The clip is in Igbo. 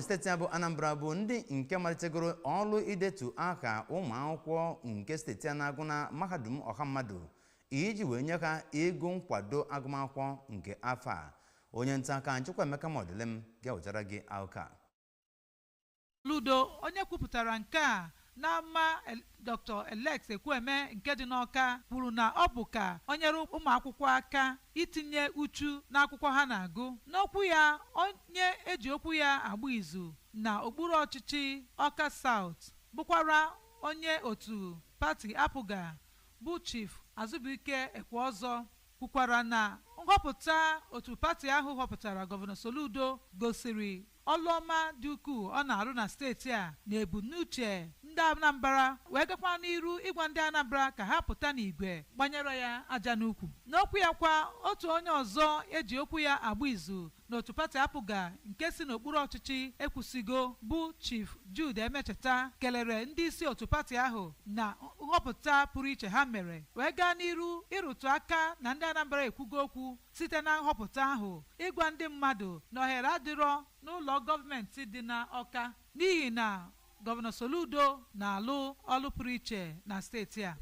Steeti a bụ Anambra bụ ndị nke malitegoro ọrụ idetu aha ụmụ akwụkwọ nke steeti a na-agụ na mahadum ọha mmadụ iji wee nye ha ego nkwado agụmakwụkwọ nke afọ a. Onye nta aka Chukwuemeka Mọdụlem ga-ewetara gị akụkọ a. Soludo, onye kwupụtara nke a n'ama Dr. Alex Ekwueme nke dị n'Ọka, kwuru na ọ bụ ka o nyere ụmụ akwụkwọ aka itinye uchu n'akwụkwọ ha na-agụ. N'okwu ya, onye eji okwu ya agba izu na okpuru ọchịchị Ọka South, bụkwara onye otu pati APGA, bụ Chief Azụbụike Ekweọzọ, kwukwara na nhọpụta otu pati ahụ họpụtara Gọvanọ Soludo gosiri ọlụ ọma dị ukwuu ọ na-arụ na steeti a na ebumnuche ndị Anambra, wee gakwa n'iru ịgwa ndị Anambra ka ha pụta n'igwe gbanyere ya aja n'ukwu. N'okwu ya kwa, otu onye ọzọ eji okwu ya agba izu n'otu pati APGA nke si n'okpuru ọchịchị Ekwusigo, bụ Chief Jude Emecheta, kelere ndị isi otu pati ahụ na nhọpụta pụrụ iche ha mere, wee gaa n'iru ịrụtụ aka na ndị Anambra ekwugo okwu site na nhọpụta ahụ ịgwa ndị mmadụ na ohere adịrọ n'ụlọ gọọmenti dị n'Ọka n'ihi na Gọvanọ Soludo na-alụ ọlụ pụrụ iche na steeti a.